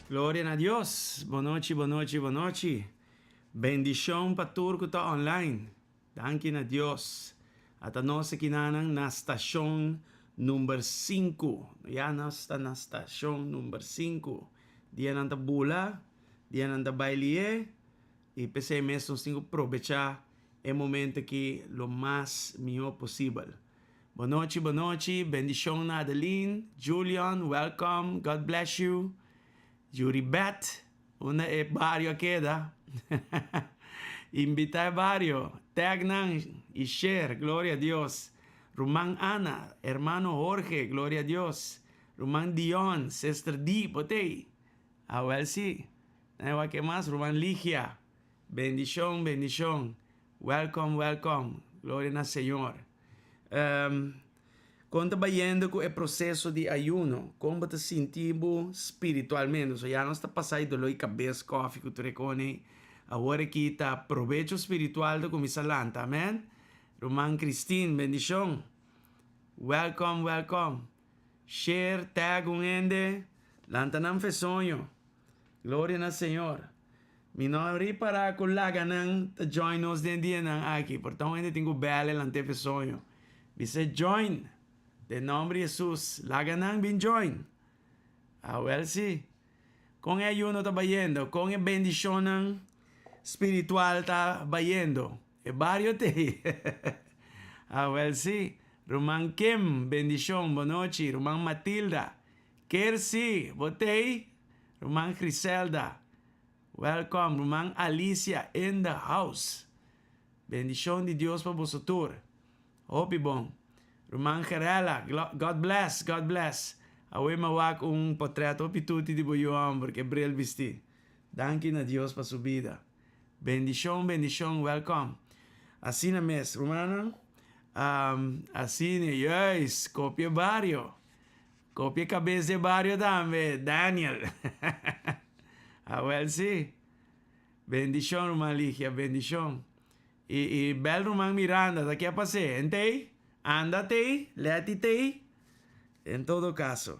Gloria na Dios! Bon nochi, bon nochi, bon nochi. Bendicion pa tur cu ta online. Danki na Dios. Ata nos akinanan na stacion number sinku. Ya nos ta na stacion number sinku. Dianan ta bula, dianan ta bai lié y p'esei mes nos tin cu probecha e momento aki lo mas mihó posibel. Bon nochi, bon nochi. Bendicion na Adeline, Julian, welcome, God bless you. Yuribeth. Unda e bario a keda? Invita e bario, tag nan y share, gloria a Dios. Ruman Ana, hermano Jorge, gloria a Dios. Ruman Dion, sister Di, bo t'ey? Awel si. Nan e wak ke mas? Ruman Ligia, bendicion, bendicion. Welcome, welcome. Gloria na Señor. Kon ta bayendo ku e proseso di ayuno? Kon bo ta sinti bo spiritualmente? So ya nos ta pasa e doló di kabes, kòfi ku tur e kos ei. Awor aki ta probecho spiritual ta kuminsá lanta. Amen. Ruman Christine, bendishon. Welcome, welcome. Share, tag un hende. Lanta nan fe soño. Gloria na Señor. Mi no a ripará ku laga nan ta join nos den dianan aki. Por ta un hende tin ku bèl e lant'é fe soño. Bis'é join! Den nòmber di Hesus, laga nan bin join! Awèl si. Kon e ayuno ta bayendo? Kon e bendishonnan spiritual ta bayendo? E bario t'ei. Awèl si. Ruman Kim, bendishon. Bonochi. Ruman Matilda. Kersi, bo t'ei? Ruman Griselda. Welcome ruman Alicia in the house. Bendicion di Dios pa boso tur. Hopi bon. Ruman Gerella, God bless, God bless. Awe mi a wak un potret hopi tuti di bo yu homber ke bril bisti. Danki na Dios pa su bida. Bendicion, bendicion, welcome. Asina mes, rumannan. Um, asina, juist, copia bario. Copia cabes di e bario tambe, Daniel. Awel si. Bendicion ruman Ligia, bendicion. Y, y bel ruman Miranda, ta ke a pas'é? En t'ei? Anda t'ei? Leti t'ei? En todo caso,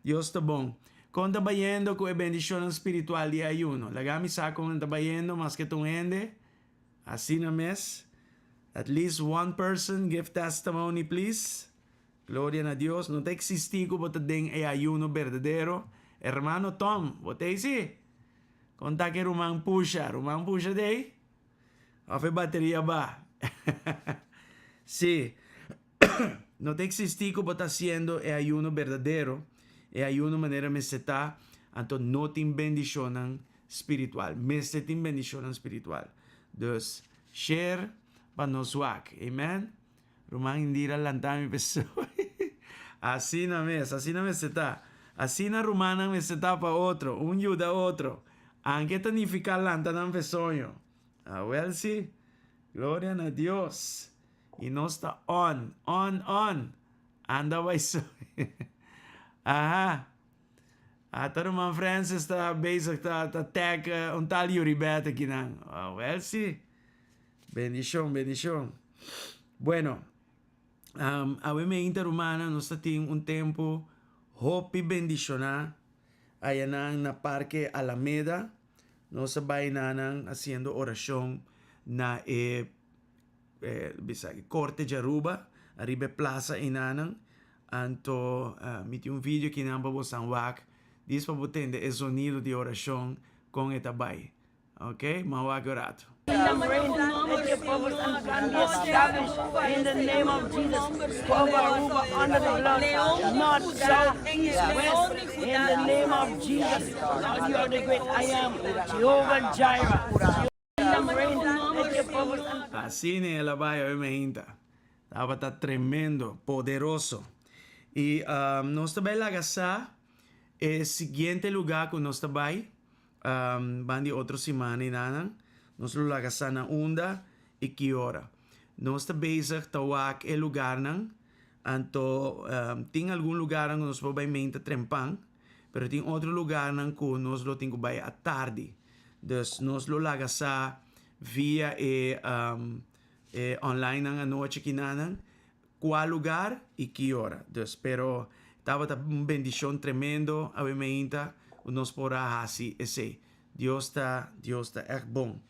Dios ta bon. Con ta bayendo cu e bendicionnan spiritual di e ayuno? Laga mi sa con ta bayendo maske ta un hende. Asina mes. At least one person give testimony please. Gloria na Dios, no ta existi cu bo ta den e ayuno berdadero. Hermano Tom, bo ta eysi? Con ta ke ruman pusha? Ruman pusha ta ey? Of e bateria ba? Si. No ta existi cu bo ta haciendo e ayuno berdadero, e ayuno manera mester ta, anto no tin bendicionnan spiritual. Mester tin bendicionnan spiritual. Dus, share pa nos wak. Amen. Ruman Indira lanta mi pesoi. Asina mes, asina mester ta. Asina rumannan mester ta pa otro, un yuda otro. Anke ta nifiká lanta nan p'e soño. Awel si. Gloria na Dios. I nos ta on, on, on. Anda bai soño. Aha. Ata ruman Francis ta bezig ta ta tag un tal Yuribet akinan. Awel si. Bendishon, bendishon. Bueno, um, awe meinta rumannan nos ta tin un tempu hopi bendishoná. Ayanan na Parke Alameda nos a bai nanan hasiendo orashon na e bisa e Korte di Aruba ariba e plaza einanan. Anto mi tin un video kinan pa bosan wak dis pa bo tende e zonido di orashon kon e ta bai. Ok, m'a wak un rato. Asina el a bai hoy meinta. Tabata tremendo, poderoso. Y nos ta bai laga sa e siguiente lugar cu nos ta bai ban di otro siman y nanan. Nos lo laga sa na unda y ki ora. Nos ta bezig ta wak e lugarnan. Anto tin algun lugarnan cu nos por bai meinta trempan. Pero tin otro lugarnan cu nos lo tin cu bay atardi. Dus nos lo laga sa via e e online nan anochi kinanan cua lugar y ki ora. Dus pero tabata un bendicion tremendo awe meinta cu nos por a haci esey. Dios ta Dios ta echt bon.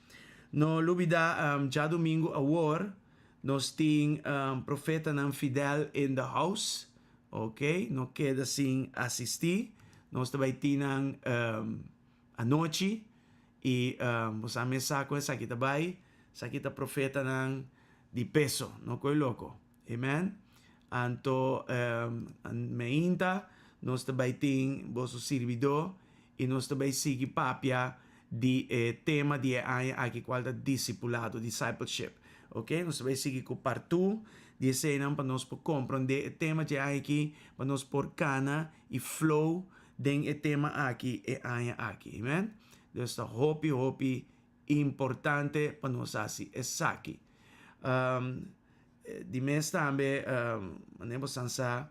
No lubida djadomingo awor nos tin profetanan Fidel in the house. Ok, no keda sin asistí. Nos ta bai tin nan anochi i bo sa mes sa kon esaki ta bai. Esaki ta profetanan di peso, no koi loko. Amen. Anto meinta nos ta bai tin boso sirbidó i nos ta bai sigui papia di e tema di e aña aki kual ta disipulado, discipleship. Ok, nos ta bai sigui ku part two di eseinan pa nos por komprondé e tema dje aña aki, pa nos por kana i flow den e tema aki e aña aki. Amen. Dus ta hopi hopi importante pa nos hasi esaki. Di mes tambe, manera bo san sa,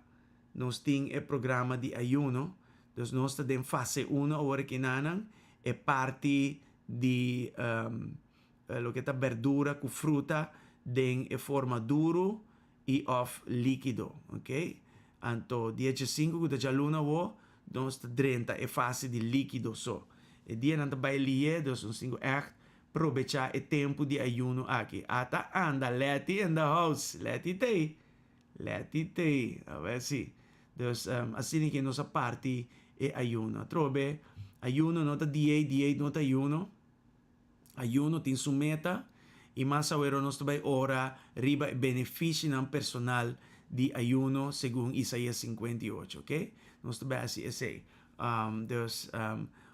nos tin e programa di ayuno. Dus nos ta den fase uno awor aki nanan, e parti di loke ta berdura ku fruta den e forma duru i òf líkido, ok. Anto dia diesinku ku ta djaluna awor, nos ta drenta e fase di líkido so. E dianan ta bai lié, dus nos tin ku ègt probechá e tempu di ayuno aki. Ata anda Letty in the house, Letty t'ei, Letty t'ei, awe si. Dus asina ke nos a parti e ayuno. Atrobe, ayuno no ta diei, diei no ta ayuno. Ayuno tin su meta i mas awero nos ta bai ora riba e benefishinan personal di ayuno segun Isaías 58, ok? Nos ta bai hasi esei. Dus,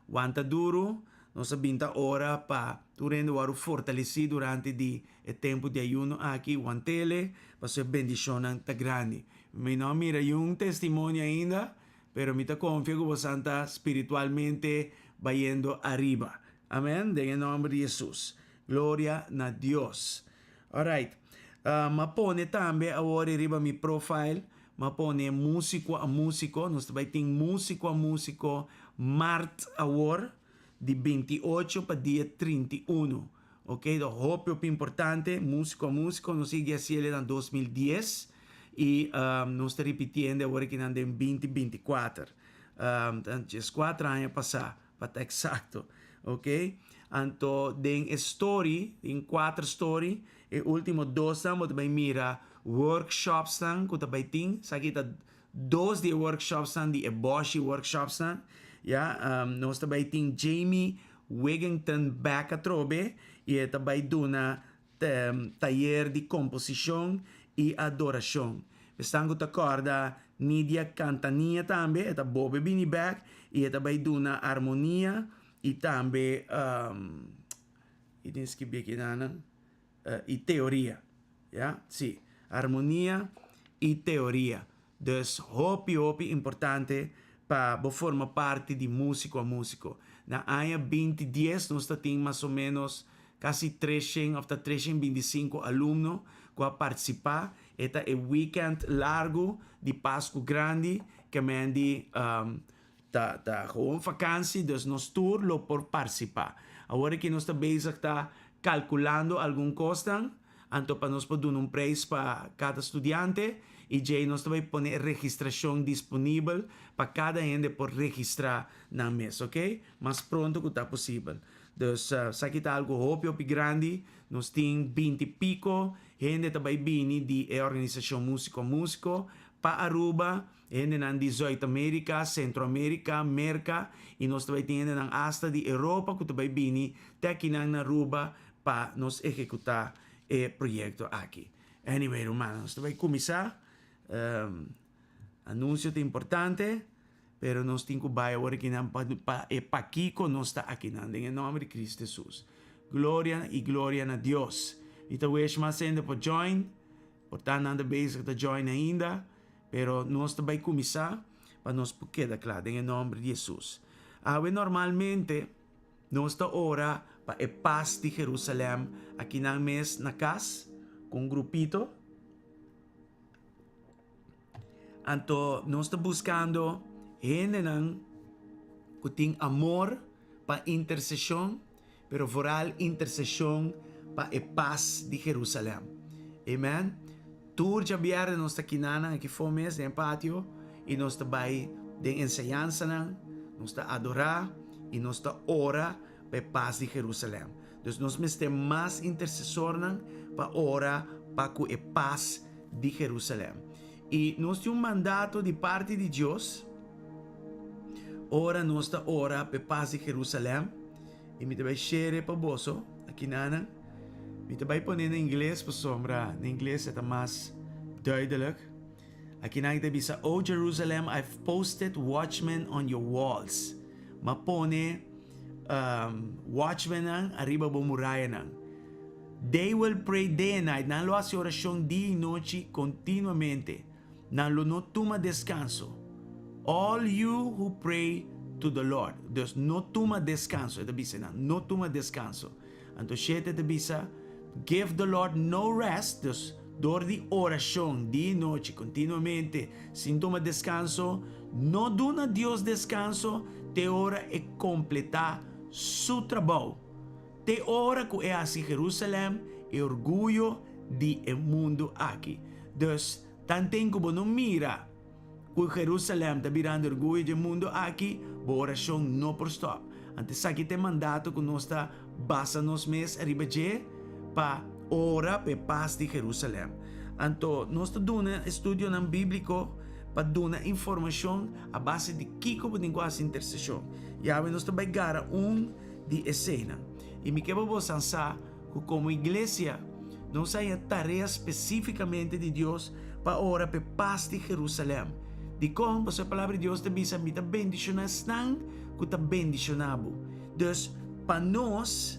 wanta duru, nos a bin ta ora pa tur hende wòrdu fortalesí durante di e tempu di ayuno aki, want'ele, pasobra e bendishonnan ta grandi. Mi no a mira yun testimonio ainda, pero mi ta konfia ku bosan ta spiritualmente bayendo ariba. Amen, den e nòmber di Hesus. Gloria na Dios. Alright. M'a pone tambe awor riba mi profile, m'a pone Músiko a Músiko. Nos ta bai tin Músiko a Músiko mart awor, di 28 pa dia 31. Ok, ta hopi hopi importante, Músiko a Músiko. Nos sigui hasiel na 2010 i nos ta ripitiendo awor akinan den 2024. Ta 14 aña pasá. Pa ta eksakto. Ok. Anto den e story, tin kuater story, e ultimo dosnan bo ta bai mira workshopsnan ku ta bai tin. Esaki ta dos di e workshopsnan di e Boshi workshopsnan. Ya, nos ta bai tin Jamie Wigington bek atrobe i e ta bai duna tayer di komposishon i adorashon. Esnan ku ta kòrda Nidia Cantania tambe, e ta bobe bini bèk i e ta bai duna armonia i tambe i tin skibí aki nan i teoria. Ya, si, armonia i teoria. Dus hopi hopi importante pa bo forma parti di Musico a Musico. Na aña 2010 nos ta tin mas o menos casi 300 of ta 325 alumno cu a participa. E ta e weekend largo di Pascu Grandi ke men di ta ta gewoon vakantie dus nos tur lo por participa. Awor aki nos ta bezig ta calculando algun cosnan. Anto pa nos por duna un prijs pa cada studiante. I djei nos ta bai pone e registrashon disponibel pa kada hende por registrá nan mes, ok? Mas pronto ku ta posibel. Dus, esaki ta algu hopi hopi grandi. Nos tin binti piko hende ta bai bini di e organisashon Músiko a Músiko pa Aruba, hendenan di Zuid Amerika, Sentro Amerika, Merka i nos ta bai tin hendenan asta di Europa ku ta bai bini te akinan na Aruba pa nos ehekutá e proyekto aki. Anyway rumannan, nos ta bai kuminsá. Anunsio ta importante, pero nos tin ku bai awor akinan pa pa e pakiko nos ta akinan den e nòmber di Kristu Hesus. Gloria i gloria na Dios. Mi ta wish mas hende por join, por ta nan ta bezig ta join ainda, pero nos ta bai kuminsá pa nos por keda kla den e nòmber di Hesus. Awe normalmente nos ta ora pa e pas di Jerusalèm akinan mes na kas ku un grupito. Anto nos ta buskando hendenan ku tin amor pa interseshon, pero vooral interseshon pa e pas di Jerusalèm. Amen. Tur djabièrnè nos ta kinanan aki for mes den e patio i nos ta bai den enseñansanan, nos ta adorá i nos ta ora pa e pas di Jerusalèm. Dus nos mester mas intersesornan pa ora pa ku e pas di Jerusalèm. I nos tin un mandato di parti di Dios ora nos ta ora pa e pas di Jerusalèm. I mi ta bai share pa boso akinanan. Mi ta bai pone na ingles pasobra na ingles e ta mas duidelijk. Akinan e ta bisa, O Jerusalem, I've posted watchmen on your walls. M'a pone watchmennan ariba bo murayanan. They will pray day and night. Nan lo hasi orashon dia i nochi kontinuamente. Nan lo no tuma deskanso. All you who pray to the Lord. Dus no tuma deskanso, e ta bisa nan. No tuma deskanso. Anto shete ta bisa, Give the Lord no rest, dus dor di orashon dia i nochi kontinuamente sin tuma deskanso, no duna Dios deskanso te ora e kompletá su trabou, te ora ku e hasi Jerusalèm e orguyo di e mundu aki. Dus, tanten ku bo no mira Ku Jerusalèm ta birando orguyo dje mundu aki, bo orashon no por stòp. Anto esaki ta e mandato ku nos ta basa nos mes ariba dje pa ora pa e pas di Jerusalèm. Anto nos ta duna estudionan bíbliko pa duna informashon a base di kiko bo tin ku hasi interseshon. Yawe nos ta bai gara un di eseinan. I mi ke pa bosan sa ku komo iglesia nos a haña tarea spesífikamente di Dios pa ora p'e pas di Jerusalèm. Dikon? Pasobra e Palabra di Dios ta bisa, Mi ta bendishoná esnan ku ta bendishoná bo. Dus, pa nos,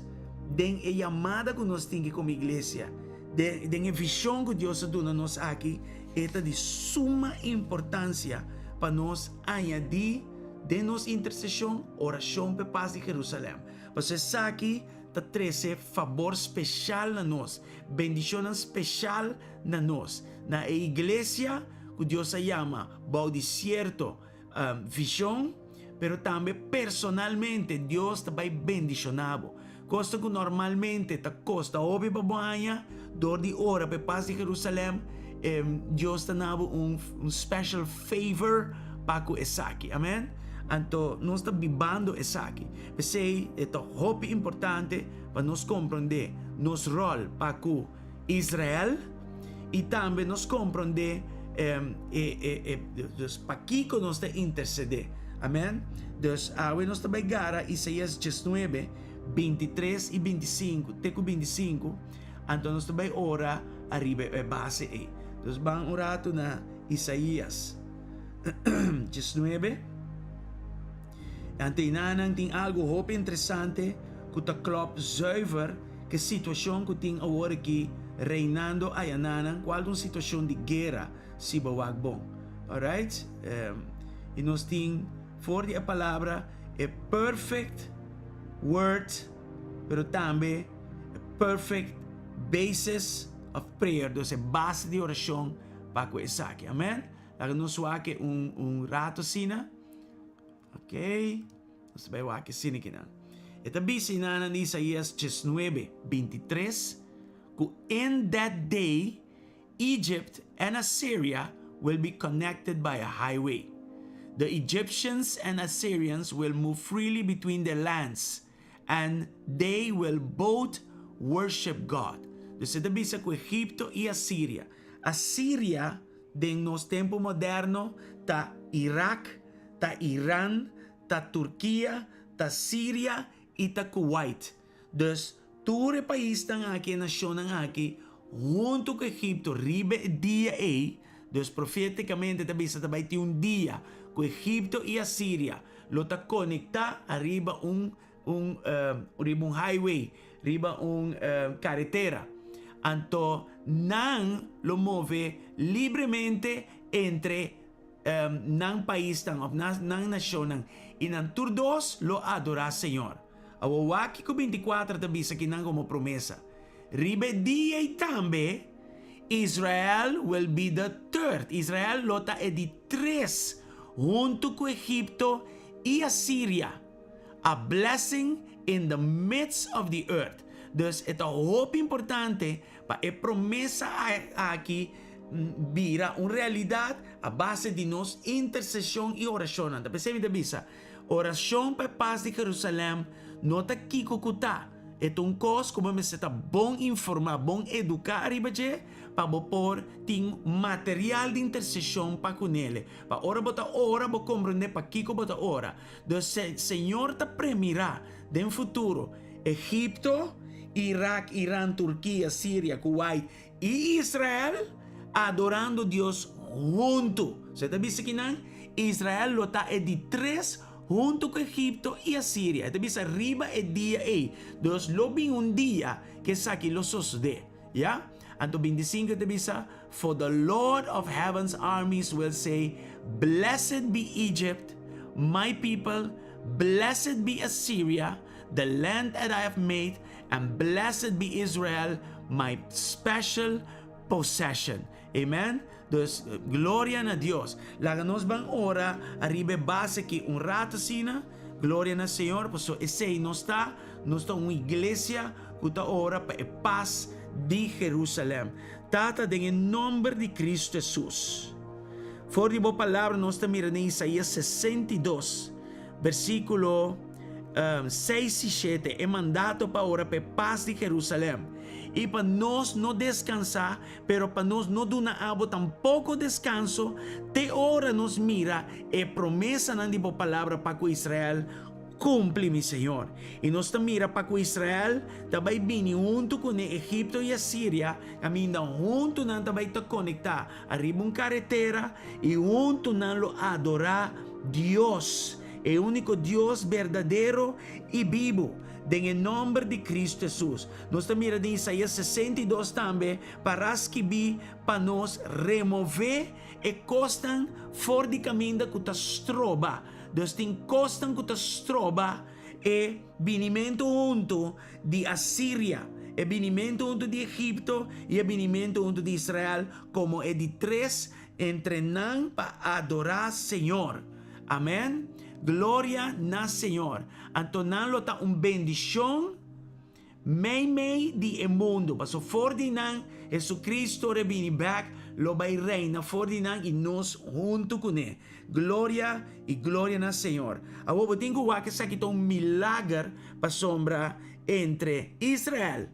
den e yamada ku nos tin ki komo iglesia, den e vishon ku Dios a duna nos aki, e ta di suma importansia pa nos añadí den nos interseshon orashon p'e pas di Jerusalèm. Pasobra esaki ta trese fabor speshal na nos, bendishonnan speshal na nos, na e iglesia ku Dios a yama bou di sierto vishon, pero tambe personalmente Dios ta bai bendishoná bo. Kosnan ku normalmente ta kosta hopi pa bo haña, dor di ora pa e pas di Jerusalèm, Dios ta na bo un special favor pa ku esaki. Amen. Anto nos ta bibando esaki. P'esei e ta hopi importante pa nos komprondé nos ròl pa ku Israel i tambe nos komprondé e dus pakiko nos ta intersedé. Amen. Dus awe nos ta bai gara Isaías diesnuebe, bintitres i bintisinku te ku bintisinku, anto nos ta bai ora ariba e base ei. Dus ban un ratu na Isaías diesnuebe. Anto einanan tin algu hopi interesante ku ta klòp zuiver ku e situashon ku tin awor aki reinando ayananan, kual ta un situashon di guera si bo wak bon. Alright? I nos tin for di e palabra e perfect word pero tambe e perfect basis of prayer, dus e base di orashon pa ku esaki. Amen? Laga nos wak un un rato asina. Ok, nos ta bai wak esina kinan. E ta bisa inanan di Isaías 19, 23, ku in that day Egypt and Assyria will be connected by a highway. The Egyptians and Assyrians will move freely between their lands, and they will both worship God. Dus e ta bisa ku Egipto i Asiria. Asiria den nos tempu moderno ta Irak, ta Iran, ta Turkia, ta Siria i ta Kuwait. Dus tur e paisnan aki, e nashonnan aki, huntu ku Egipto riba e dia ei, dus profetikamente ta bisa ta bai tin un dia ku Egipto i Asiria lo ta konektá ariba un un riba un highway, riba un karetera. Anto nan lo move libremente entre nan paisnan òf nan nashonnan, i nan tur dos lo adorá Señor. Awor wak kiko bintikuater ta bisa kinan komo promesa, Riba e dia ei tambe, Israel will be the third, Israel lo ta e di tres, huntu ku Egipto i Asiria, a blessing in the midst of the earth. Dus e ta hopi importante pa e promesa aki bira un realidat a base di nos interseshon i orashonnan. Ta p'esei mi ta bisa, Orashon pa e pas di Jerusalèm no ta kiko ku ta. E ta un kos ku bo mester ta bon informá, bon eduká riba dje pa bo por tin material di interseshon pa kunele. Pa ora bo ta ora bo komprendé pakiko bo ta ora. Dus Señor ta premirá den futuro Egipto, Irak, Iran, Turkia, Siria, Kuwait i Israel adorando Dios huntu. So e ta bisa kinan? Israel lo ta e di tres huntu ku Egipto i Asiria. E ta bisa riba e dia ei. Dus lo bin un dia ku esaki lo sosodé. Ya? Anto bintisinko e ta bisa, For the Lord of heaven's armies will say, Blessed be Egypt, my people, blessed be Assyria, the land that I have made, and blessed be Israel, my special possession. Amen? Dus, gloria na Dios. Laga nos ban ora ariba e base aki un rato asina. Gloria na Señor, paso esei nos ta. Nos ta un iglesia ku ta ora pa e pas di Jerusalem. Tata, den e nomber di Cristo Jesus. For di bo palabra nos ta mira den Isaías 62, versículo 6 i 7, e mandato pa ora pa e pas di Jerusalem. I pa nos no deskansá, pero pa nos no duna abo tampoko deskanso, te ora nos mira e promesanan di bo palabra pa ku Israel kumpli, mi Señor. I nos ta mira pa ku Israel ta bai bini huntu kuné Egipto i Asiria, kaminda huntu nan ta bai ta konektá ariba un karetera, i huntu nan lo adorá Dios, e úniko Dios berdadero i bibu, den e nòmber di Kristu Hesus. Nos ta mira den Isaías 62 tambe pará skibí pa nos remové e kosnan for di kaminda ku ta stroba. Dus tin kosnan ku ta stroba e binimentu huntu di Asiria, e binimentu huntu di Egipto i e binimentu huntu di Israel komo e di tres entre nan pa adorá Señor. Amèn. Gloria na Señor. Anto nan lo ta un bendishon meimei di e mundu, paso for di nan Jesucristo ora e bini bèk lo bai reina for di nan i nos huntu kuné. Gloria i gloria na Señor. Awor bo tin ku wak esaki ta un milager pasobra entre Israel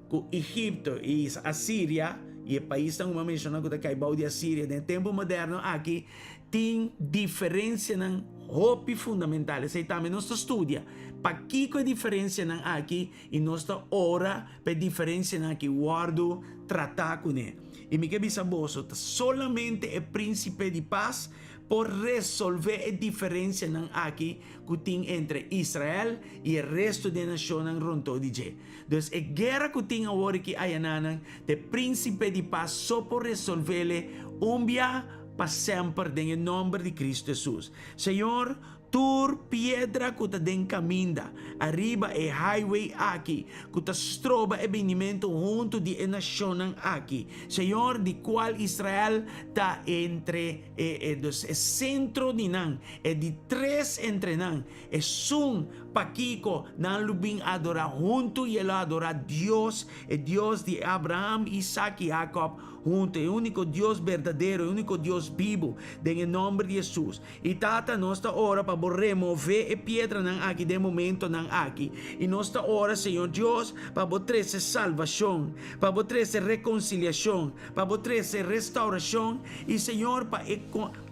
ku Egipto i Asiria i e paisnan ku mi a menshoná ku ta kai bou di Asiria den e tempu moderno aki tin diferensianan hopi fundamental. Esei tambe nos ta studia pakiko e diferensianan aki i nos ta ora pa e diferensianan aki wòrdu tratá kuné. I mi ke bisa boso, ta solamente e Prínsipe di Pas por resolvé e diferensianan aki ku tin entre Israel i e resto di e nashonnan rondó di dje. Dus e guera ku tin awor aki ayananan, ta e Prínsipe di Pas so por resolvéle un bia pa semper den e nòmber di Kristu Hesus. Señor, tur piedra ku ta den kaminda ariba e highway aki ku ta stroba e binimentu huntu di e nashonnan aki, Señor, di kual Israel ta entre e, e, dus e sentro di nan, e di tres entre nan, esun. Pakiko nan lo bin adorá huntu i e lo adorá Dios, e Dios di Abraham, Isaac i Jacob huntu, e úniko Dios berdadero, e úniko Dios bibu, den e nòmber di Hesus. I Tata, nos ta ora pa Bo remové e piedranan aki den momentonan aki. I nos ta ora, Señor Dios, pa Bo trese salbashon, pa Bo trese rekonsiliashon, pa Bo trese restaurashon, i Señor, pa e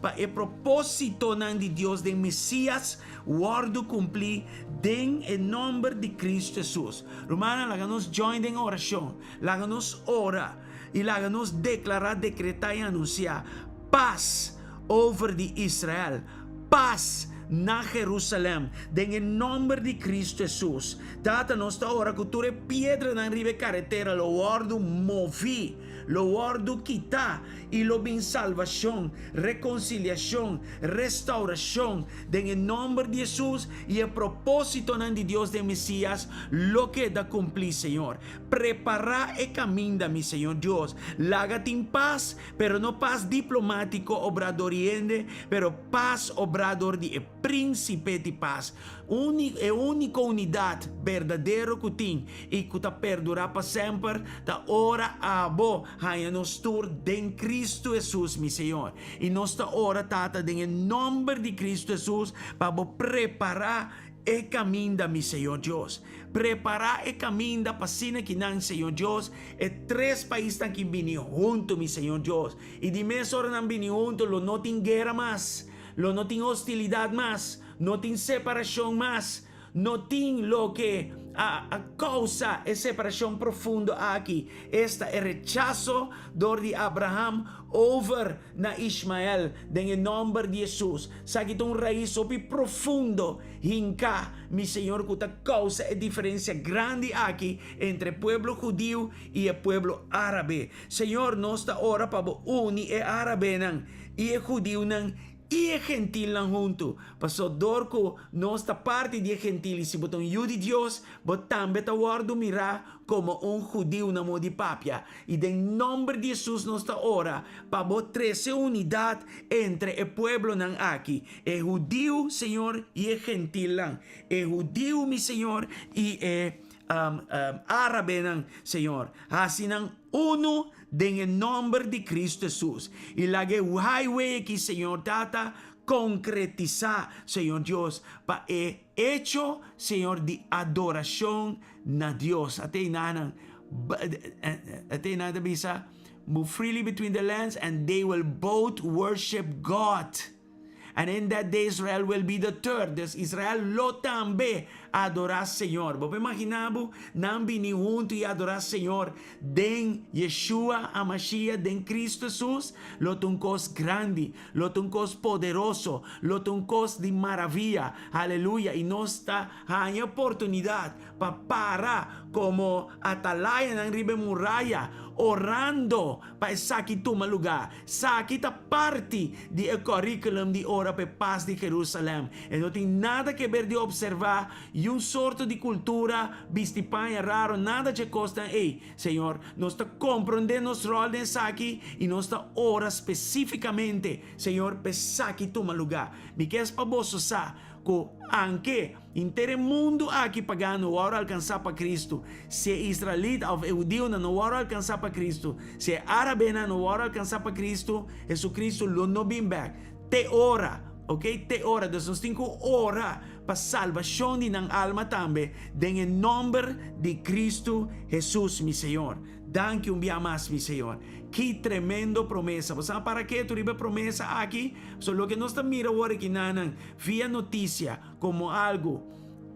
pa e propósitonan di Dios den Mesias wòrdu kumplí den e nòmber di Kristu Hesus. Rumannan, laga nos join den orashon. Laga nos ora i laga nos deklará, dekretá i anunsiá pas over di Israel, pas na Jerusalèm, den e nòmber di Kristu Hesus. Tata, nos ta ora ku tur e piedranan riba e karetera lo wòrdu moví, lo wòrdu kitá, i lo bin salvashon, rekonsiliashon, restaurashon, den e nòmber di Hesus, i e propósitonan di Dios den Mesias lo keda kumplí, Señor. Prepará e kaminda, mi Señor Dios. Laga tin pas, pero no pas diplomátiko obrá dor di hende, pero pas obrá dor di e Prínsipe di Pas. Uni, e úniko unidat berdadero ku tin i ku ta perdurá pa semper ta ora abo haña nos tur den Kristu Hesus, mi Señor. I nos ta ora, Tata, den e nòmber di Kristu Hesus, pa bo prepará e kaminda, mi Señor Dios. Prepará e kaminda pa asina ki nan, Señor Dios, e tres paisnan ki bini huntu, mi Señor Dios. I di mes ora nan bini huntu, lo no tin guera mas, lo no tin hostilidat mas, no tin separashon mas, no tin loke a a kousa e separashon profundo aki, esta e rechaso dor di Abraham over na Ishmael den e nòmber di Hesus. Saki ta un rais hopi profundo hinká, mi Señor, ku ta kousa e diferensia grandi aki entre e pueblo hudiu i e pueblo árabe. Señor, nos ta ora pa bo uni e árabenan i e hudiunan i e gentilnan huntu, paso dor ku nos ta parti di e gentil i si bo ta un yu di Dios, bo tambe ta wòrdu mirá komo un hudiu na moda di papia. I den nòmber di Hesus nos ta ora pa bo trese unidat entre e pueblonan aki, e hudiu, Señor, i e gentilnan, e hudiu, mi Señor, i e árabenan, Señor. Hasi nan unu den e nòmber di Kristu Hesus. I laga e highway aki, Señor Tata, konkretisá, Señor Dios, pa e echo, Señor, di adorashon na Dios. Ate einanan, ate einan ta bisa, Move freely between the lands and they will both worship God. And in that day Israel will be the third. Dus Israel lo tambe adorá Señor. Bo por imaginá bo nan bini huntu i adorá Señor den Yeshua HaMashiach, den Cristo Hesus? Lo ta un kos grandi, lo ta un kos poderoso, lo ta un kos di maravia. Aleluya! I nos ta haña oportunidat pa para komo atalayanan riba e muraya, orando pa esaki tuma lugá. Saki ta parti di e curriculum di ora pa e pas di Jerusalem. E no tin nada keber di observa yun sorto di cultura, bisti paña raro, nada dje cosnan ey. Señor, nos ta comprende nos rol den esaki y nos ta ora specificamente, Señor, pa esaki tuma luga. Mi kies pa boso sa cu anke Henter e mundu aki pagano wòrdu alkansá pa Kristu, si e israelita òf e hudiunan no wòrdu alkansá pa Kristu, si e árabenan no wòrdu alkansá pa Kristu, Hesukristu lo no bin bèk. Te ora, ok, te ora. Dus nos tin ku ora pa salbashon di nan alma tambe, den e nòmber di Kristu Hesus, mi Señor. Danki un bia mas, mi Señor. Ki tremendo promesa! Bo sa para ketu riba e promesa aki? Pasobra loke nos ta mira awor aki nanan via notisia, Komo algu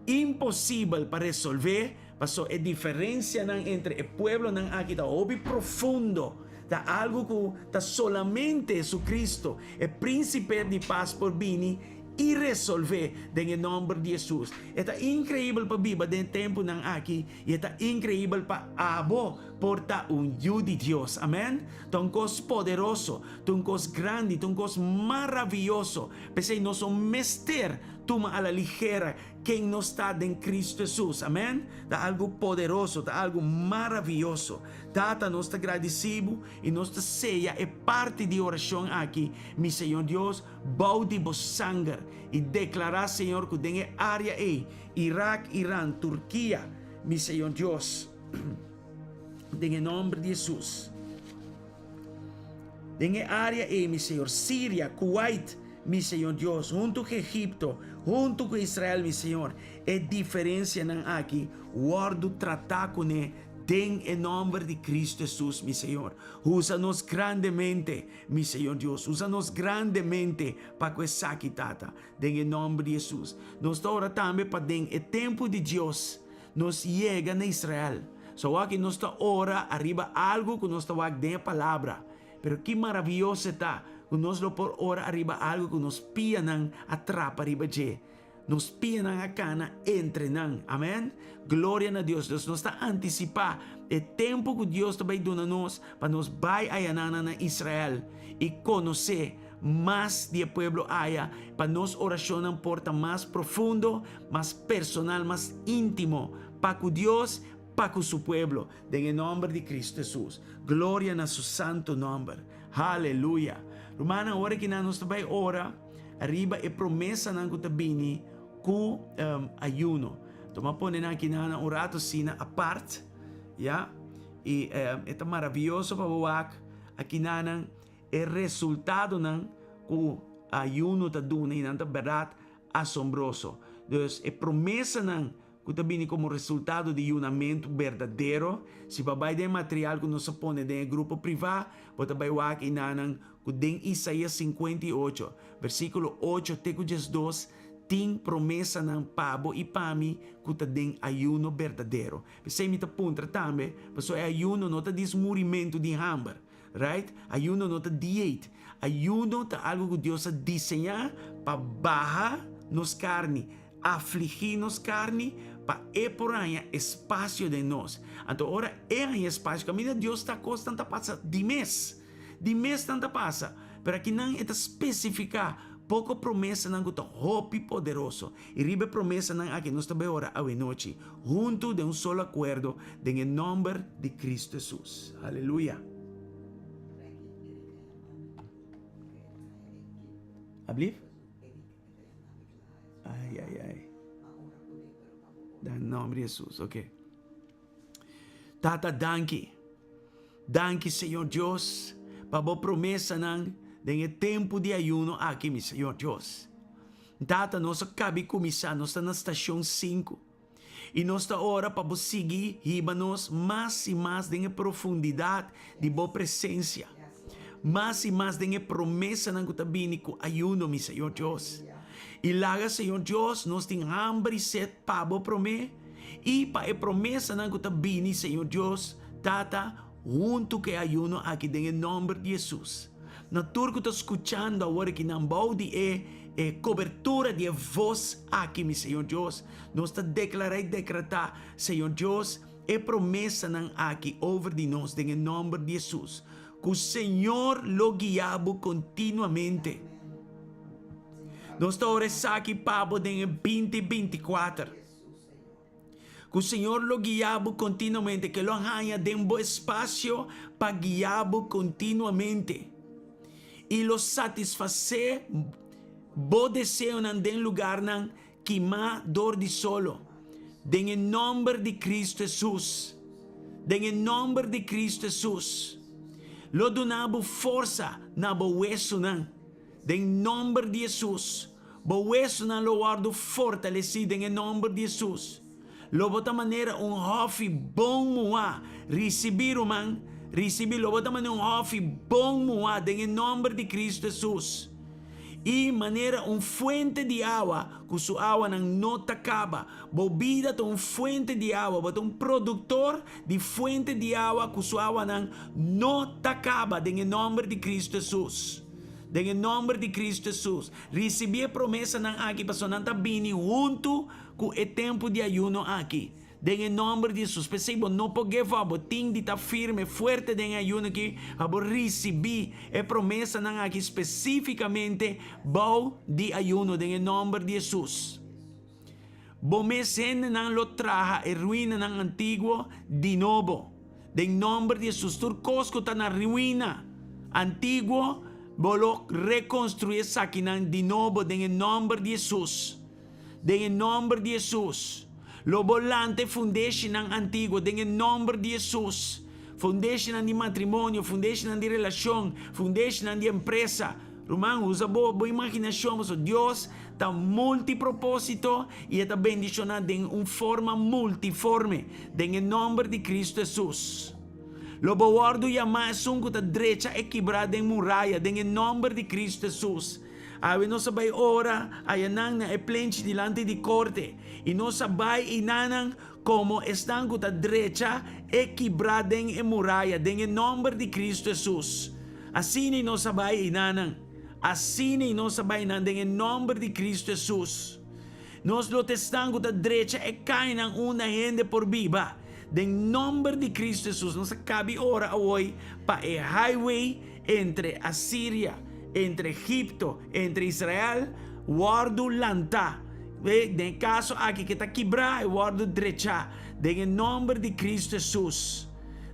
imposibel pa resolvé, paso e diferensianan entre e pueblonan aki ta hopi profundo. Ta algu ku ta solamente Jesucristo, e Prínsipe di Pas por bini i resolvé den e nòmber di Hesus. E ta inkreibel pa biba den e tempunan aki i e ta inkreibel pa abo. por ta un yu di Dios. Amen. Ta un kos poderoso, ta un kos grandi, ta un kos maravioso. P'esei nos no mester tuma a la ligera ken nos ta den Cristo Hesus. Amen. Ta algu poderoso, ta algu maravioso. Tata, nos ta gradisí bo i nos ta seya e parti di orashon aki, mi Señor Dios, bou di bo sanger i deklará, Señor, ku den e área ei, Irak, Iran, Turkia, mi Señor Dios, den e nòmber di Hesus, den e área ei, mi Señor, Siria, Kuwait, mi Señor Dios, huntu ku Egipto, huntu ku Israel, mi Señor, e diferensianan aki wòrdu tratá kuné den e nòmber di Kristu Hesus, mi Señor. Usa nos grandemente, mi Señor Dios. Usa nos grandemente pa ku esaki, Tata, den e nòmber di Hesus. Nos ta ora tambe pa den e tempu di Dios nos yega na Israel. So aki nos ta ora ariba algu ku nos ta wak den e Palabra. Pero ki maravioso e ta ku nos lo por ora ariba algu ku nos pianan a trapa riba dje. Nos pianan a kana entre nan. Amen. Gloria na Dios. Dus nos ta antisipá e tempu ku Dios ta bai duna nos pa nos bai ayanan na Israel i konosé mas di e pueblo aya, pa nos orashonnan por ta mas profundo, mas personal, mas íntimo pa ku Dios, pa ku su pueblo. Den e nòmber di Kristu Hesus. Gloria na su santu nòmber. Haleluya. Rumannan, ora ki nan nos ta bai ora riba e promesanan ku ta bini ku ayuno. Tuma pone nan aki nan un rato asina apart, ya. I e ta maravioso pa bo wak aki nan e resultadonan ku ayuno ta duna i nan ta bèrdat asombroso. Dus e promesanan ku ta bini komo resultado di yunamentu berdadero. Si bo a bai den e material ku nos a pone den e grupo privá, bo ta bai wak i nanan ku den Isaías 58, versíkulo 8 te ku 12 tin promesanan pa bo i pa mi ku ta den ayuno berdadero. P'esei mi ta puntra tambe, pasobra e ayuno no ta dis murimentu di hamber, right? Ayuno no ta dieet. Ayuno ta algu ku Dios a diseñá pa baha nos karni, Afligí nos karni pa E por haña espasio den nos. Anto ora E haña espasio, kaminda Dios ta kosnan ta pasa di mes. Di mes nan ta pasa. Pero akinan E ta spesifiká poko promesanan ku ta hopi poderoso. I riba e promesanan aki nos ta bai ora awenochi, huntu den un solo akuerdo, den e nòmber di Kristu Hesus. Aleluya! Ablief? Ai, ai, ai. Den nomber di Jesus, ok. Tata, danki. Danki, Señor Dios, pa bo promesanan den e tempu di ayuno aki, mi Señor Dios. Tata, nos a kabi kuminsá, nos ta na stashon sinku. I nos ta ora pa bo sigui hiba nos mas i mas den e profundidat di bo presensia, mas i mas den e promesanan ku ta bini ku ayuno, mi Señor Dios. I laga, Señor Dios, nos tin hamber i set pa bo promé i pa e promesanan ku ta bini, Señor Dios, Tata, huntu ku e ayuno aki den e nòmber di Hesus. Na tur ku ta skuchando awor aki nan bou di e e kobertura di e vos aki, mi Señor Dios, nos ta deklará i dekretá, Señor Dios, e promesanan aki over di nos den e nòmber di Hesus, ku Señor lo guia bo kontinuamente. Nos ta ora esaki pa bo den e binti 24. Ku Señor lo guia bo kontinuamente, ke lo haña den bo espasio pa guia bo kontinuamente i lo satisfasé bo deseonan den lugarnan kimá dor di solo. Den e nòmber di Kristu Hesus. Den e nòmber di Kristu Hesus. Lo duna bo forsa na bo wesunan. Den nòmber di Hesus. Bo wesunan lo wòrdu fortalesí den e nòmber di Hesus. Lo bo ta manera un hòfi bon muhá. Risibí, ruman, risibí. Lo bo ta manera un hòfi bon muhá den e nòmber di Kristu Hesus. I manera un fuente di awa ku su awanan no ta kaba. Bo bida ta un fuente di awa, bo ta un produktor di fuente di awa ku su awanan no ta kaba den e nòmber di Kristu Hesus. Den e nòmber di Kristu Hesus. Risibí e promesanan aki pasobra nan ta bini huntu ku e tempu di ayuno aki. Den e nòmber di Hesus. P'esei bo no por give up, bo tin di ta firme, fuerte den e ayuno aki pa bo risibí e promesanan aki spesífikamente bou di ayuno den e nòmber di Hesus. Bo mes hendenan lo traha e ruinanan antiguo di nobo. Den nòmber di Hesus, tur kos ku ta na ruina antiguo, bo lo rekonstruí esakinan di nobo den e nòmber di Hesus. Den e nòmber di Hesus. Lo bo lanta e fundeshinan antiguo den e nòmber di Hesus. Fundeshinan di matrimonio, fundeshinan di relashon, fundeshinan di empresa. Ruman, usa bo bo imaginashon pasobra Dios ta multipropósito i e ta bendishoná den un forma multiforme den e nòmber di Kristu Hesus. Lo bo wòrdu yamá esun ku ta drecha e kibrá den muraya den e nòmber di Kristu Hesus. Awe nos a bai ora ayanan na e plenchi dilanti di korte, i nos a bai einanan komo esnan ku ta drecha e kibrá den e muraya den e nòmber di Kristu Hesus. Asina nos a bai einanan. Asina nos a bai einan den e nòmber di Kristu Hesus. Nos lo ta esnan ku ta drecha e kainan unda hende por biba. Den nòmber di Kristu Hesus nos a kabi ora awoi pa e highway entre Asiria, entre Egipto, entre Israel, wòrdu lantá. Den e kaso aki ke ta kibrá, e wòrdu drechá. Den e nòmber di Kristu Hesus.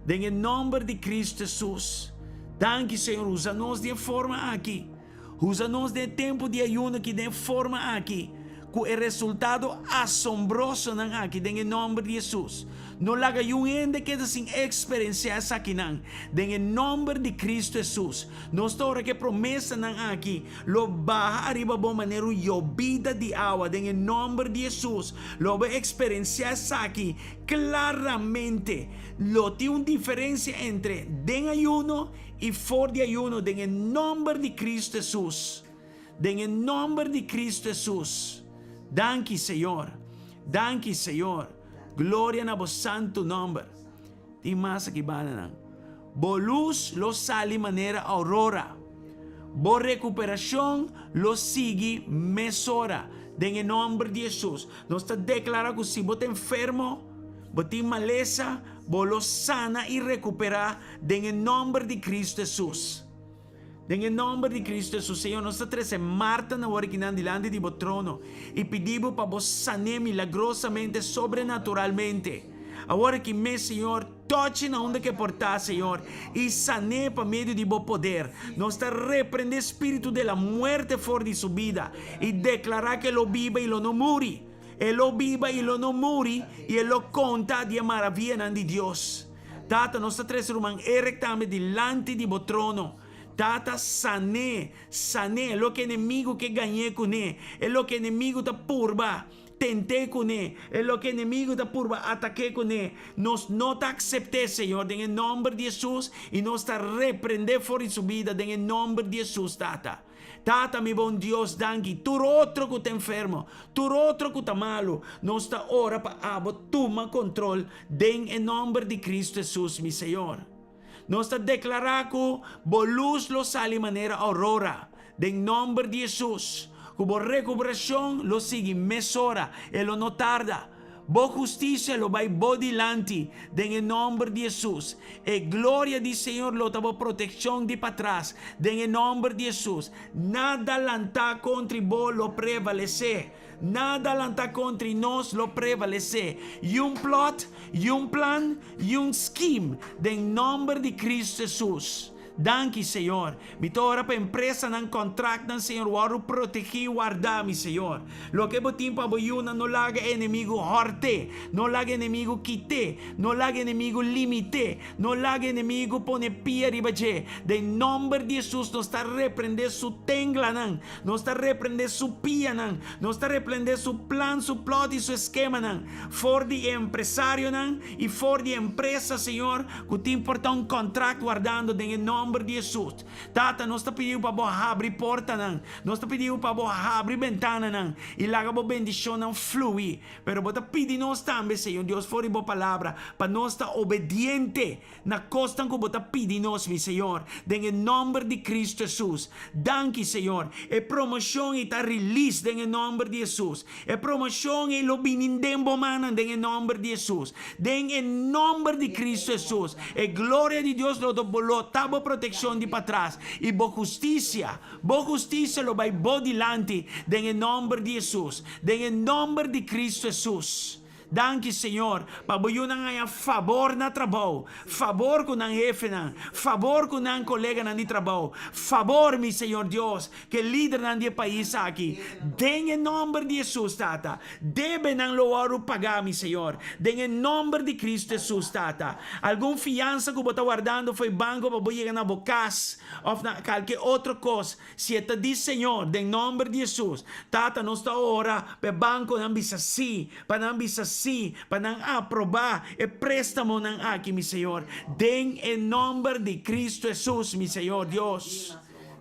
Den e nòmber di Kristu Hesus. Danki, Señor, usa nos di e forma aki. Usa nos den e tempu di ayuno aki den e forma aki, ku e resultado asombrosonan aki den e nòmber di Hesus. No laga yun hende keda sin eksperensiá esakinan den e nòmber di Kristu Hesus. Nos ta ora ku e promesanan aki lo baha ariba bo manera un yobida di awa den e nòmber di Hesus. Lo bo eksperensiá esaki klaramente. Lo tin un diferensia entre den ayuno I for di ayuno den e nomber di Cristo Hesus. Den e nomber di Cristo Hesus. Danki Señor. Danki Señor. Gloria na bo santu nomber. Tin mas aki banda nan. Bo lus lo sali manera aurora. Bo recuperacion lo sigui mesora. Den e nomber di Hesus. Nos ta declara cu si bo ta enfermo, bo tin malesa, bo lo sana i rekuperá den e nòmber di Kristu Hesus. Den e nòmber di Kristu Hesus, Señor, nos ta trese Marta na wor akinan dilanti di bo trono i pidi bo pa bo san'é milagrosamente, sobrenaturalmente. Awor aki mes, Señor, tòch'e na unda ku e por ta, Señor, i san'é pa medio di bo poder. Nos ta reprendé spiritu de la muerte for di su bida i deklará ku e lo biba i lo no muri. E lo biba i lo no muri, i e lo konta di e maravianan di Dios. Tata, nos ta trese ruman Eric tambe dilanti di bo trono. Tata, san'é, san'é loke enemigu ke gañ'é kuné, e loke enemigu ta purba tent'é kuné, e loke enemigu ta purba atak'é kuné. Nos no ta aksept'é, Señor, den e nòmber di Hesus, i nos ta reprendé for di su bida den e nòmber di Hesus, Tata. Tata mi bon Dios danki tur otro ku ta enfermo, tur otro ku ta malu, nos ta ora pa abo tuma kontrol den e nomber di Cristo Hesus mi Señor. Nos ta deklará ku bo lus lo sali manera aurora den nomber di Hesus, ku bo rekuperashon lo sigui mesora, e lo no tarda. Bo hustisia lo bai bo dilanti den e nòmber di Hesus. E gloria di Señor lo ta bo protekshon di patras den e nòmber di Hesus. Nada lantá kontri bo lo prevalesé. Nada lantá kontri nos lo prevalesé. Yun plòt, yun plan, yun skim den nòmber di Kristu Hesus. Danki Señor. Mi ta ora pa empresanan, contractnan Señor wordo protegi y warda mi Señor. Loke bo tin pa bo yunan no laga e enemigo horte, no laga e enemigo kite, no laga e enemigo limite, no laga e enemigo pone pia riba dje. Den nomber di Jesus nos ta reprende su tenglanan, nos ta reprende su pianan, nos ta reprende su plan, su plot y su eskemanan for di e empresarionan y for di e empresa Señor. Ku tin por ta un kontrakt wardando den e nòmber. nòmber di Hesus. Tata, nos ta pidi bo pa bo habri portanan, nos ta pidi bo pa bo habri bentananan i laga bo bendishonnan flui. Pero bo ta pidi nos tambe, Señor Dios, for di bo palabra, pa nos ta obediente na kosnan ku bo ta pidi nos, mi Señor, den e nòmber di Kristu Hesus. Danki, Señor. E promoshon ei ta release den e nòmber di Hesus. E promoshon ei lo bini den bo mannan den e nòmber di Hesus. Den e nòmber di Kristu Hesus. E gloria di Dios lo lo ta bo protekshon di patras, i bo hustisia, bo hustisia lo bai bo dilanti den e nòmber di Hesus. Den e nòmber di Kristu Hesus. Danki Señor pa bo yunan haña fabor na trabou, fabor ku nan hefenan, fabor ku nan koleganan di trabou, fabor mi Señor Dios ku e lidernan di e pais aki. Den e nòmber di Hesus Tata, debenan lo wòrdu pagá mi Señor, den e nòmber di Kristu Hesus Tata. Algun fiansa ku bo ta wardando for e banko pa bo yega na bo kas òf na kalke otro kos, Si e ta di Señor, den nomber di Hesus, Tata, nos ta ora pa e banconan bisa si, pa nan bisa si, pa nan aproba e prestamonan aki, mi Señor, den e nomber di Cristo Hesus, mi Señor Dios.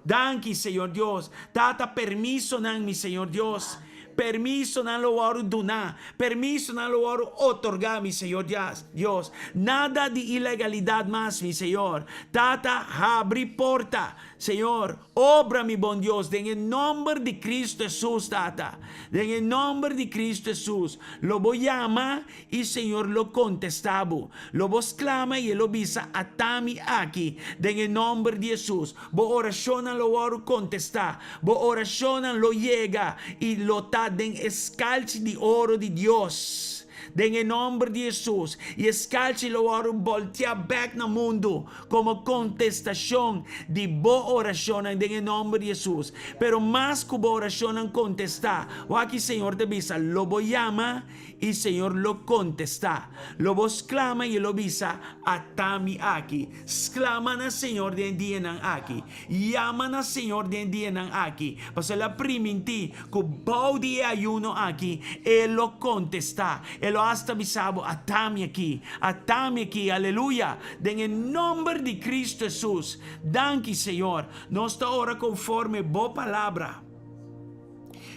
Danki, Señor Dios. Tata, permisonan, mi Señor Dios. Permisonan lo wòrdu duná, permisonan lo wòrdu otorgá, mi Señor Dios. Nada di ilegalidat mas, mi Señor. Tata, habri porta. Señor, obra, mi bon Dios, den e nòmber di Cristo Hesus, Tata. Den e nòmber di Cristo Hesus. Lo bo yama i Señor lo kontestá bo. Lo bo sklama i E lo bisa, Ata mi aki. Den e nòmber di Hesus. Bo orashonnan lo wòrdu kontestá. Bo orashonnan lo yega i lo ta den e skalchi di oro di Dios. Den e nòmber di Hesus. I e skalchi lo wòrdu bòltiá bèk na mundu komo kontestashon di bo orashonnan den e nòmber di Hesus. Pero mas ku bo orashonnan kontestá, wak-i Señor ta bisa, lo bo yama i Señor lo kontestá. Lo bo sklama i E lo bisa, Ata mi aki. Sklama na Señor den e dianan aki. Yama na Señor den e dianan aki, pasobra El a primintí ku bou di e ayuno aki E lo kontestá. E lo asta bisa bo, Ata mi aki. Ata mi aki. Aleluya! Den e nòmber di Kristu Hesus. Danki, Señor. Nos ta ora konforme Bo Palabra.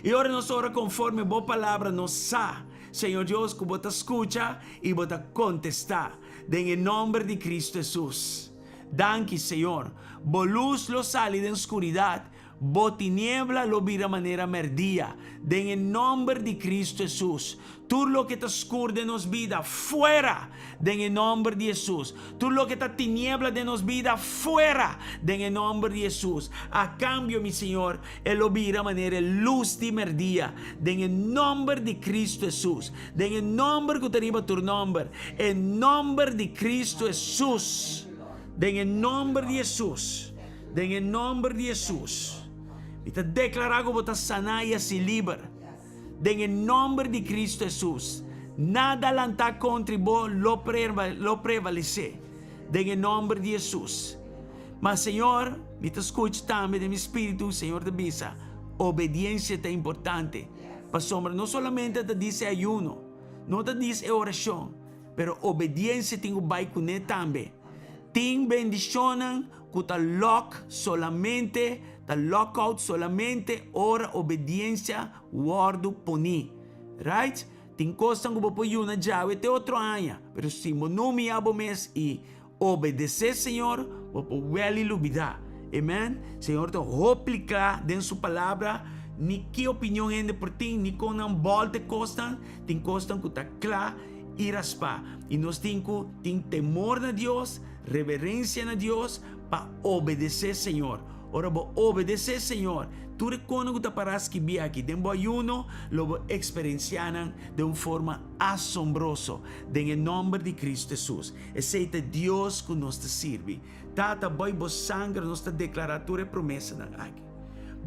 I ora nos ora konforme Bo Palabra, nos sa, Señor Dios, ku Bo ta skucha i Bo ta kontestá. Den e nòmber di Kristu Hesus. Danki, Señor. Bo lus lo sali den skuridat, bo tiniebla lo bira manera mèrdia. Den e nòmber di Kristu Hesus. Tur loke ta skur den nos bida, fuera! Den e nòmber di Hesus. Tur loke ta tiniebla den nos bida, fuera! Den e nòmber di Hesus. A kambio, mi Señor, e lo bira manera e lus di mèrdia. Den e nòmber di Kristu Hesus. Den e nòmber ku ta riba tur nòmber, e nòmber di Kristu Hesus. Den e nòmber di Hesus. Den e nòmber di Hesus. Mi ta deklará ku bo ta saná i hasi liber. Den e nòmber di Kristu Hesus. Nada lantá kontri bo lo lo prevalesé. Den e nòmber di Hesus. Ma Señor, mi ta skucha tambe den mi spiritu, Señor ta bisa, obediensia ta importante. Pasobra no solamente ta dis e ayuno, no ta dis e orashon, pero obediencia tin cu bay cune tambe. Tin bendicionnan cu ta lock solamente, ta lock out solamente ora obediencia wordo poni. Right? Tin cosnan cu bo por yuna djawe te otro aña, pero si bo no humia bo mes y Obedesé Señor, bo por wèl i lubidá. Amen. Señor ta hopi kla den su palabra, ni ki opinion hende por tin, ni kon nan bòlta e kosnan, tin kosnan ku ta kla i raspá. I nos tin ku tin temor na Dios, reverensia na Dios, pa obedesé Señor. Ora bo obedesé Señor, tur e konan ku ta pará skibí aki den bo ayuno, lo bo eksperensiá nan den un forma asombroso, den e nòmber di Kristu Hesus. Esei ta Dios ku nos ta sirbi. Tata, boi bo sanger nos ta deklará tur e promesanan aki.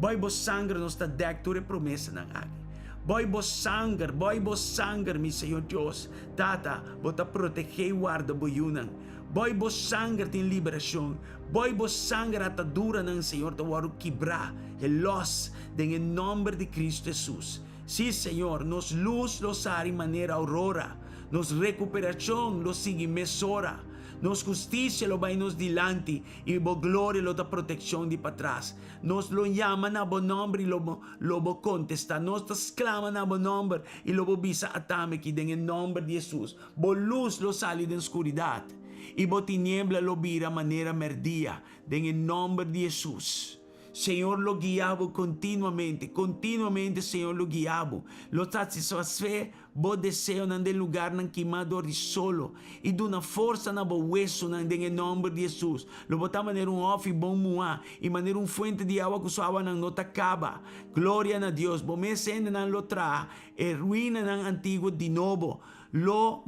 Boi bo sanger nos ta dèk tur e promesanan aki. Boi bo sanger, boi bo sanger, mi Señor Dios. Tata, bo ta protegé i warda bo yunan. Boi bo sanger tin liberashon. Boi bo sanger ataduranan, Señor, ta wòrdu kibrá, e lòs, den e nòmber di Kristu Hesus. Sí, Señor, nos lus lo sali manera aurora. Nos rekuperashon lo sigui mesora. Nos hustisia lo bai nos dilanti, i bo gloria lo ta protekshon di patras. Nos lo yama na bo nòmber i lo bo lo bo kontestá. Nos ta sklama na bo nòmber i lo bo bisa atami aki den e nòmber di Hesus. Bo lus lo sali den skuridat, i bo tiniebla lo bira manera mèrdia den e nòmber di Hesus. Señor lo guia bo kontinuamente, kontinuamente Señor lo guia bo. Lo satisfasé bo deseonan den lugarnan kimá dor di solo i duna forsa na bo wesonan den e nòmber di Hesus. Lo bo ta manera un hòfi bon muhá i manera un fuente di awa ku su awanan no ta kaba. Gloria na Dios! Bo mes hendenan lo traha e ruinanan antiguo di nobo. Lo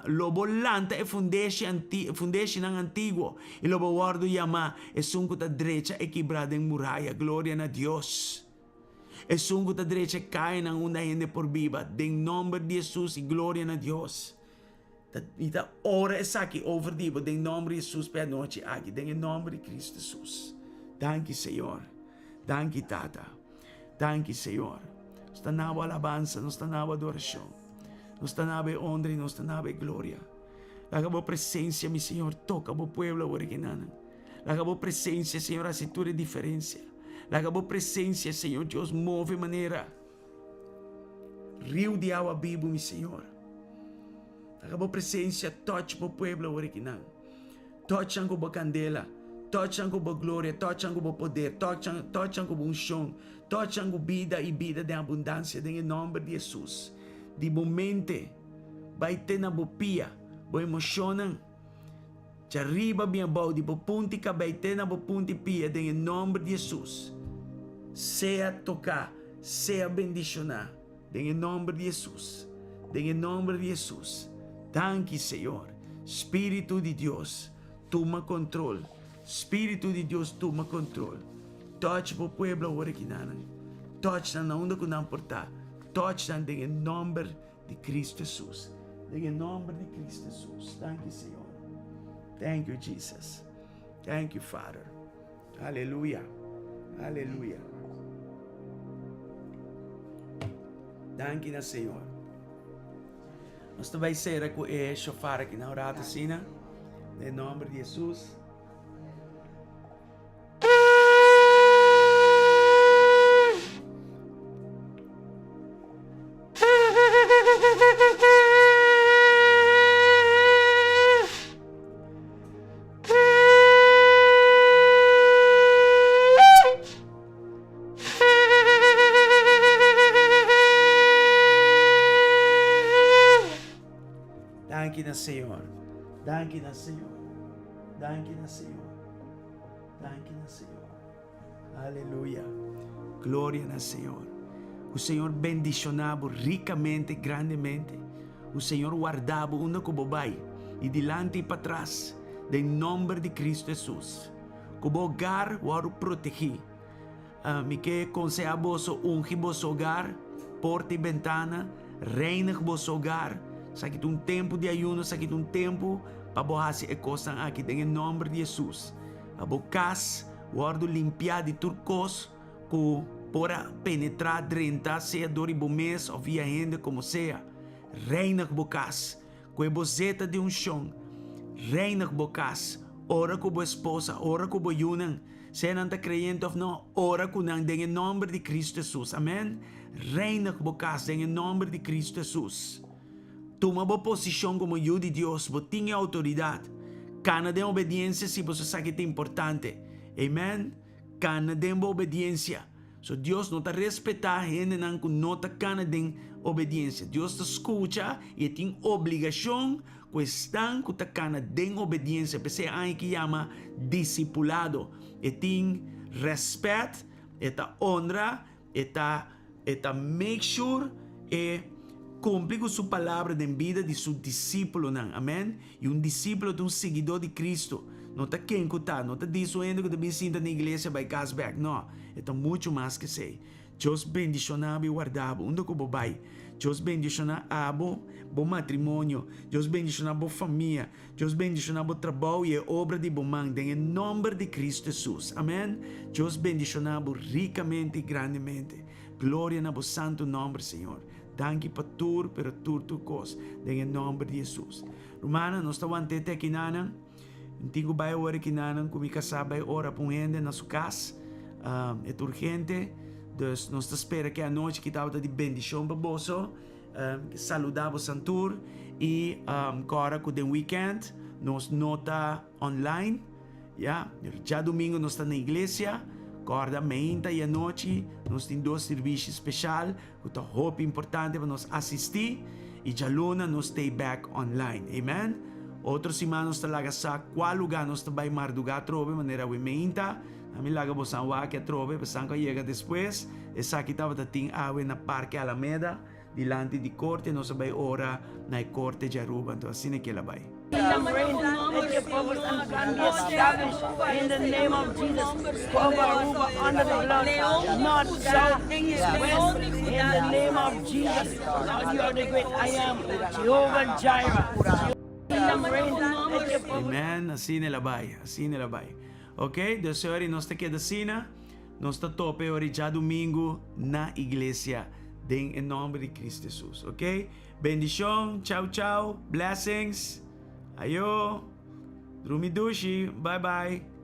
lo bo lanta e fundeshi anti fundeshinan antiguo, i lo bo wòrdu yamá esun ku ta drecha e kibrá den muraya. Gloria na Dios! Esun ku ta drecha e kayanan unda hende por biba, den nòmber di Hesus, i gloria na Dios! Ta mi ta ora esaki over di bo den nòmber di Hesus pa e anochi aki, den e nòmber di Kristu Hesus. Danki, Señor. Danki, Tata. Danki, Señor. Nos ta na bo alabansa, nos ta na bo adorashon. Nos ta na bo e honra i nos ta na bo e gloria. Laga bo presencia, mi Señor, toca bo pueblo awor aki nan. Laga bo presencia, Señor, haci tur e diferencia. Laga bo presencia, Señor Dios, move manera riu di awa bibu, mi Señor. Laga bo presencia touch bo pueblo awor aki nan. Touch nan ku bo kandela, touch nan ku bo gloria, touch nan ku bo poder, touch nan, touch nan ku bo unshon, touch nan ku bida i bida den abundansia den e nòmber di Hesus. Di bo mente bai te na bo pia, bo emoshonnan djariba bin abou, di bo punti kabei te na bo punti pia den e nòmber di Hesus. Sea toká, sea bendishoná Den e nomber di Hesus. Den e nomber di Hesus. Danki Señor. Spiritu di Dios, tuma control. Spiritu di Dios, tuma control. Touch bo pueblo awor aki nanan. Touch nan na unda cu nan por ta. Touch nan den e nomber di Cristo Hesus. Den e nomber di Cristo Hesus. Danki Señor. Thank you Jesus. Thank you Father. Aleluya. Aleluya. Danki na Señor. Nos ta bai sera ku e shofar aki na un rato asina. Den nomber di Jesus. Danki na Señor. Danki na Señor. Danki na Señor. Danki na Señor. Aleluya. Gloria na Señor. O Señor bendiciona bo ricamente, grandemente. O Señor warda bo unda cu bo bay, di dilanti y patras, den nomber di Cristo Jesus. Cu bo hogar wordo protegi. Uh, mi ke conseha boso ungi boso hogar, porta y bentana, reinig boso hogar. Esaki ta un tempo di ayuno, esaki ta un tempo pa bo haci e cosnan aki den e nomber di Jesus. Pa bo kas wòrdu limpiá di tur kos ku por a penetrá drenta, sea dor di bo mes òf via hende, komo sea. Reinig bo kas ku e bozeta di unshon. Reinig bo kas ora ku bo esposa, ora ku bo yunan, sea nan ta kreyente òf no, ora ku nan den e nòmber di Kristu Hesus. Amèn. Reinig bo kas den e nòmber di Kristu Hesus. Tuma bo posishon komo yu di Dios, bo tin e outoridat. Kana den obediensia si boso sa ki ta importante. Amen. Kana den bo obediensia. So Dios no ta respetá hendenan ku no ta kana den obediensia. Dios ta skucha i e tin obligashon ku esnan ku ta kana den obediensia. P'esei e aña ki yama disipulado. E tin rèspèt, e ta onra. E ta e ta make sure e kumpli ku su palabra den bida di su disípulonan. Amen. I un disípulo ta un siguidó di Kristu. No ta ken ku ta, no ta dis un hende ku ta bin sinta na iglesia bai kas bèk. No, e ta muchu mas ke esei. Dios bendishoná bo i warda bo unda ku bo bai. Dios bendishoná abo, bo matrimonio. Dios bendishoná bo famia. Dios bendiciona bo trabou y e obra di bo man den e nomber di Cristo Jesus. Amen. Dios bendiciona bo ricamente y grandemente. Gloria na bo santo nomber, Señor. Danki pa tur, pero tur tur cos den e nomber di Jesus. Rumannan, nos ta want'e te aki nanan. Mi tin ku bai awor aki nanan ku mi kasá bai ora pa un hende na su kas. E ta urgente. Dus nos ta spera ku e anochi aki tabata di bendishon pa boso. Saludá bosan tur i kòrda ku den weekend nos no ta online. Ya, djadumingu nos ta na iglesia. Kòrda meinta i anochi nos tin dos sirbishi speshal ku ta hopi importante pa nos asistí. I djaluna nos stay bèk online. Amen. Otro siman nos ta laga sa kua lugá nos ta bai mardugá atrobe manera awe meinta. Ami laga bosan wak atrobe, pasan ku a yega despues. Esaki tabata tin awe na Parke Alameda, dilanti di korte. Nos a bai ora na e korte dje Aruba, anto asina kel a bai. Amen, asina el a bai, asina el a bai. Ok, dus ori nos ta keda asina, nos ta tope ori djadumingu na iglesia den e nomber di Cristo Jesus. Ok, bendicion, chau chau, blessings, ayo, drumi dushi, bye bye.